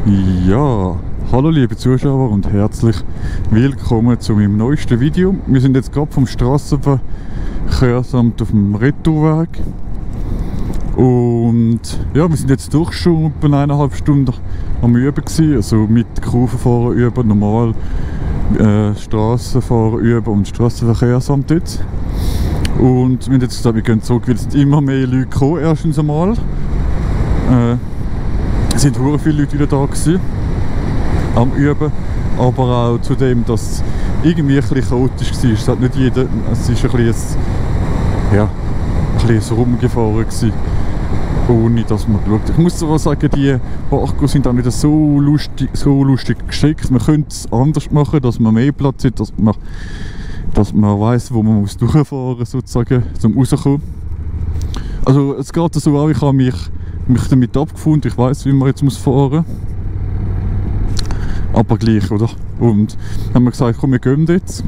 Ja, hallo liebe Zuschauer und herzlich willkommen zu meinem neuesten Video. Wir sind jetzt gerade vom Strassenverkehrsamt auf dem Retourweg. Und ja, wir sind jetzt doch schon etwa 1,5 Stunden am Üben gewesen. Also mit Kurvenfahren üben, normal Strassenfahren üben und Strassenverkehrsamt jetzt. Und wir haben jetzt gesagt, wir gehen zurück, weil es sind immer mehr Leute gekommen, erstens einmal. Es sind sehr viele Leute wieder da gewesen, am Üben, aber auch zudem, dass es irgendwie ein bisschen chaotisch war. Es hat nicht jeder, es ist ein bisschen rumgefahren gewesen, ohne dass man geschaut hat. Ich muss aber sagen, die Parkour sind auch nicht so lustig gestrickt. Man könnte es anders machen, dass man mehr Platz hat, dass man weiss, wo man muss durchfahren muss, sozusagen, zum rauskommen. Also es geht so auch, ich habe mich damit abgefunden, ich weiss, wie man jetzt fahren muss. Aber gleich, oder? Und dann haben wir gesagt, komm, wir gehen jetzt.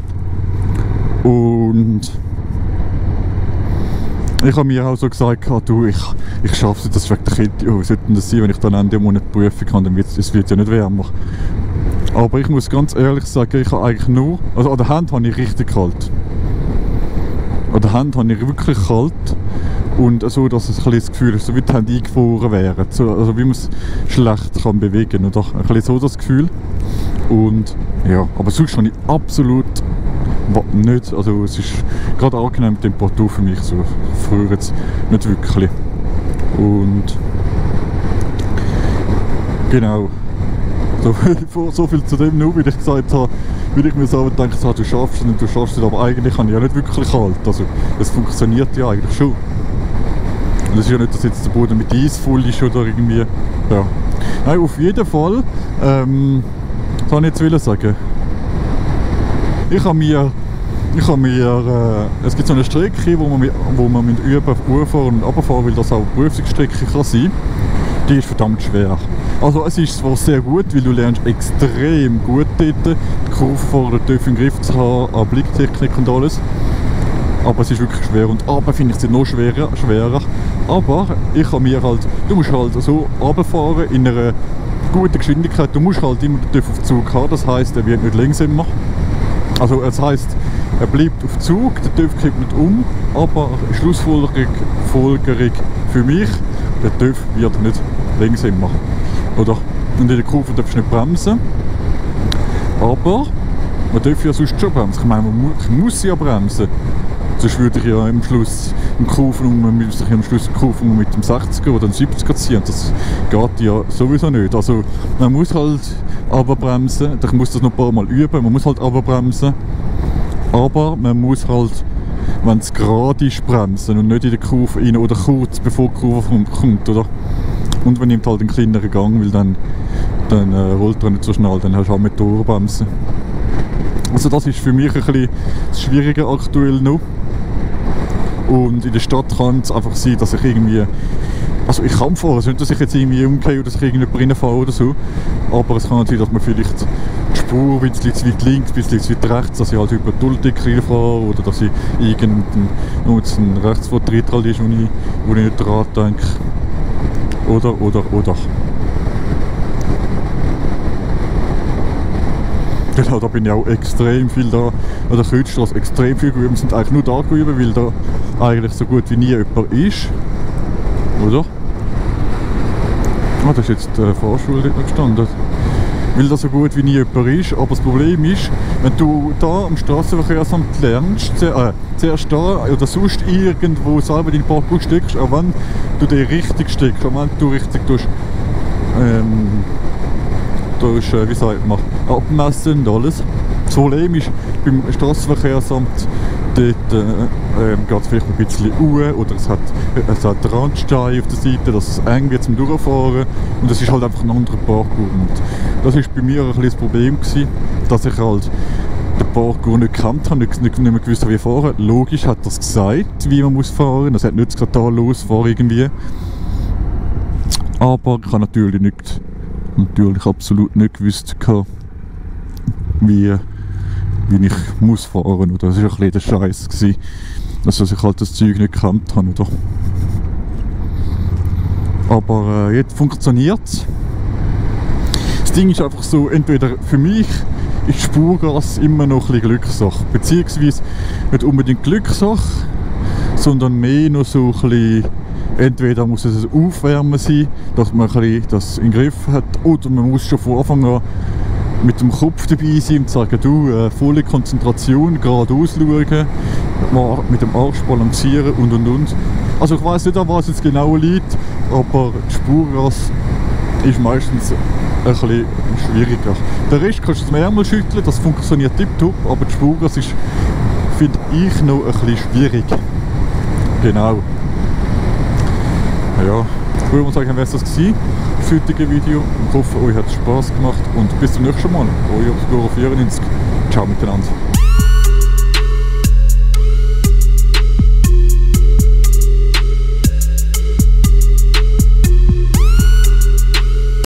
Und ich habe mir auch so gesagt, du, ich schaffe es, das wegen der Kälte. Oh, wie sollte das sein, wenn ich dann Ende Monat die Prüfung habe, dann wird es ja nicht wärmer. Aber ich muss ganz ehrlich sagen, ich habe eigentlich nur, also an der Hand habe ich richtig kalt. An der Hand habe ich wirklich kalt. Und so, dass es ein das Gefühl ist, so wie die Hände eingefroren wären. So, also wie man es schlecht kann bewegen, oder? Ein bisschen so das Gefühl. Und ja, aber sonst habe ich absolut nicht. Also es ist gerade angenehm Temperatur für mich, so früher jetzt nicht wirklich. Und genau. So viel zu dem nur, wie ich gesagt habe, weil ich mir selber gedacht habe, du schaffst es und du schaffst es, aber eigentlich habe ich ja nicht wirklich kalt. Also es funktioniert ja eigentlich schon. Und es ist ja nicht, dass jetzt der Boden mit Eis voll ist oder irgendwie. Ja. Nein, auf jeden Fall. Was wollte ich jetzt sagen? Es gibt so eine Strecke, wo man mit Üben fahren und runterfahren, weil das auch eine Prüfungsstrecke kann sein. Die ist verdammt schwer. Also es ist zwar sehr gut, weil du lernst extrem gut dort, die Kurvenfahrer dürfen im Griff zu haben, an Blicktechnik und alles. Aber es ist wirklich schwer und runter finde ich es noch schwerer. Aber ich habe mir halt, du musst halt so runterfahren in einer guten Geschwindigkeit. Du musst halt immer den TÜV auf Zug haben, das heisst, er wird nicht langsamer. Also das heisst, er bleibt auf Zug, der TÜV kippt nicht um, aber Schlussfolgerung für mich, der TÜV wird nicht langsamer. Oder? Und in der Kurve darfst du nicht bremsen. Aber man darf ja sonst schon bremsen. Ich meine, man muss ja bremsen. Sonst würde ich ja am Schluss im Kurven mit dem 60er oder dem 70er ziehen. Das geht ja sowieso nicht. Also man muss halt runterbremsen. Ich muss das noch ein paar Mal üben. Man muss halt runterbremsen. Aber man muss halt, wenn es gerade ist, bremsen und nicht in der Kurve rein oder kurz bevor die Kurve kommt, oder? Und man nimmt halt einen kleineren Gang, weil dann rollt er nicht so schnell, dann hast du auch mit Durchbremsen. Also das ist für mich ein bisschen das Schwierige aktuell noch. Und in der Stadt kann es einfach sein, dass ich irgendwie, also ich kann fahren, es ist nicht, dass ich jetzt irgendwie umgehe oder dass ich irgendjemand reinfahre oder so, aber es kann natürlich, dass man vielleicht die Spur ein bisschen zu weit links, ein bisschen zu weit rechts, dass ich halt über die Duldig reinfahre oder dass ich ein Rechtsvortritt ist, wo ich nicht dran denke. Oder. Genau, da bin ich auch extrem viel da, an der Kreuzstraße extrem viel geübt. Wir sind eigentlich nur da geübt, weil da eigentlich so gut wie nie jemand ist. Oder? Ah, da ist jetzt die Fahrschule dort noch gestanden. Weil da so gut wie nie jemand ist. Aber das Problem ist, wenn du da am Strassenverkehrsamt lernst, zuerst da oder sonst irgendwo selber deinen Parkour steckst, auch wenn du den richtig steckst, auch wenn du richtig wie sagt man, abmessen und alles. Das Problem ist, beim Strassenverkehrsamt dort geht es vielleicht ein bisschen hoch oder es hat Randsteine auf der Seite, dass es eng wird zum Durchfahren und es ist halt einfach ein anderer Parkour. Und das war bei mir ein bisschen das Problem gewesen, dass ich halt den Parkour nicht gekannt habe, nicht mehr gewusst habe, wie fahren. Logisch hat er es gesagt, wie man muss fahren. Das hat nicht gesagt, da losfahren irgendwie. Aber ich habe natürlich absolut nicht gewusst, wie ich muss fahren. Oder? Das war ein bisschen der Scheiß, dass ich halt das Zeug nicht gekannt habe. Oder? Aber jetzt funktioniert es. Das Ding ist einfach so, entweder für mich ist Spurgas immer noch ein bisschen Glückssache. Beziehungsweise nicht unbedingt Glückssache, sondern mehr noch so ein bisschen, entweder muss es ein Aufwärmen sein, dass man ein bisschen das in den Griff hat, oder man muss schon von Anfang an mit dem Kopf dabei sein und sagen, du, volle Konzentration, geradeaus schauen, mit dem Arsch balancieren und. Also ich weiss nicht, an was es genau liegt, aber die Spurgas ist meistens ein bisschen schwieriger. Der Rest kannst du das Ärmel schütteln, das funktioniert tiptop, aber die Spurgas ist, finde ich, noch ein bisschen schwierig. Genau. Ja, ich würde mal sagen, wäre es das gewesen, das heutige Video. Ich hoffe, euch hat es Spass gemacht und bis zum nächsten Mal. Euer Obscuro 94. Ciao miteinander.